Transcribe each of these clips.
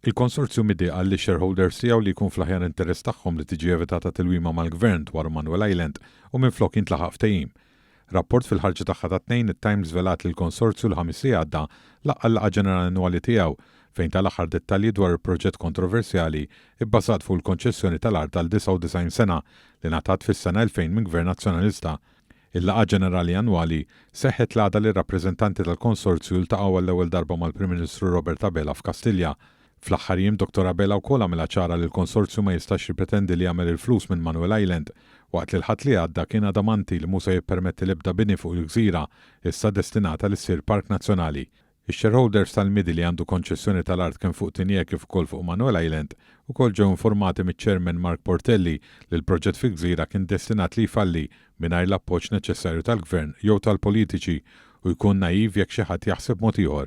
Il-Konsorzju MIDI qal lix-shareholders tiegħu li jkun fl-aħjar interess tagħhom li tiġi evitata tilwima mal-Gvern dwar Manuel Island u minflok jintlaħaq ftehim. Rapport fil-ħarġa tagħha tat-Tnejn, it-Times żvelat li l-Konsorzju l-Ħamis li għadda laqqa' l-laqgħa ġenerali annwali tiegħu fejn ta l-aħħar dettalji dwar il-proġett kontroversjali bbażat fuq il-konċessjoni tal-art għal 99 sena li ngħatat fis-sena 2000 minn Gvern Nazzjonalista. Il-laqgħa ġenerali annwali seħħet l-għada li r-rappreżentanti tal-konsorzju ltaqgħu għall-ewwel darba mal-Prim Ministru Robert Abela f'Kastilja. Fl-aħħar jiem Dottor Abela wkoll għamilha ċara li l-konsorzju ma jistax jippretendi li jagħmel il-flus minn Manuel Island, waqt li l-Ħadd li għadda kien adamanti li mhu se jippermetti l-ebda bini fuq il-gżira, issa destinata li ssir park nazzjonali. Ix-shareholders tal-MIDI li għandu konċessjoni tal-art kemm fuq Tigné kif ukoll fuq Manuel Island ukoll ġew informati miċ-Chairman Mark Portelli li l-proġett fil-gżira kien destinat li jfalli mingħajr l-appoġġ neċessarju tal-Gvern jew tal-politiċi u jkun naiv jekk xi ħadd jaħseb mod ieħor.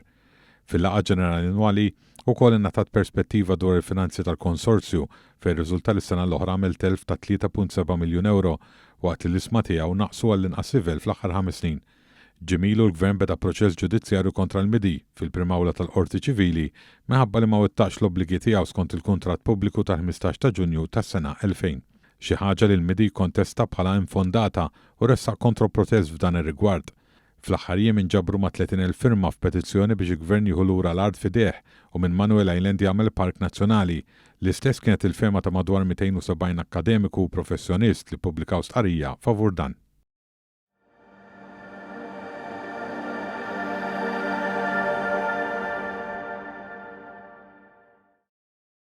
Fil-laqgħa ġenerali annwali ukoll ingħatat perspettiva dwar il-finanzi tal-konsorzju fejn rriżulta li s-sena l-oħra għamel telf ta' 3.7 miljun ewro waqt li l-ishma tiegħu naqsu għall-inqas livell fl-aħħar ħames snin. Jiem ilu l-Gvern beda proċess ġudizzjarju kontra l-MIDI fil-Prim Awla tal-Qorti Ċivili minħabba li ma wettaqx l-obbligi tiegħu skont il-kuntratt pubbliku tal-15 ta' Ġunju tas-sena 2000. Xi ħaġa li l-MIDI kkontesta bħala infondata u ressaq kontroprotest f'dan ir-rigward. Fl-aħħar jiem inġabru mat-30,000 firma f'petizzjoni biex il-Gvern jieħu lura l-art f'idejh u minn Manuel Island jagħmel park nazzjonali. L-istess kienet il-fehma ta' madwar 270 akkademiku u professjonist li ppubblikaw stqarrija favur dan.